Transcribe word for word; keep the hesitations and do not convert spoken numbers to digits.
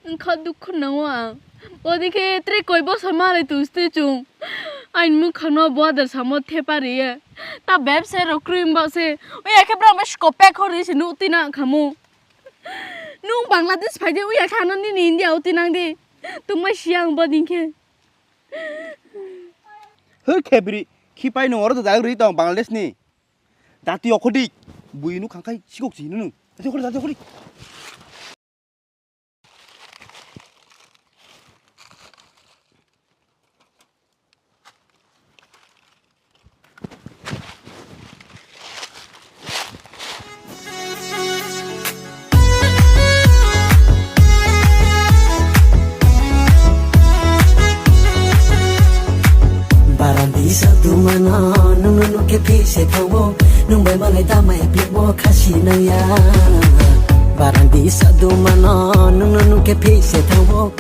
Wngkha dukhu nango ang. Odi khe tre koi bosor malai tu ste chung. Ain mukhang no bother samo thepa riye. Ta bebsa rok krim ba se. Oi akhe bra ma skopek hori se nu tina khamu. Nung Bangladesh phai de uya khana nini India uti nang de. Tungma siang bo ding khe. Hur khebri, khipai nung oro da ri tong Bangladesh ni. Dati okhodi, bui nu khangkai sikok si nung. Dati okhodi, dati okhodi. Barandi sa dumano, nung nung ke phi se thawo, nung bai malai damai phi bo khasi naya. Barandi sa dumano, nung nung ke phi se thawo.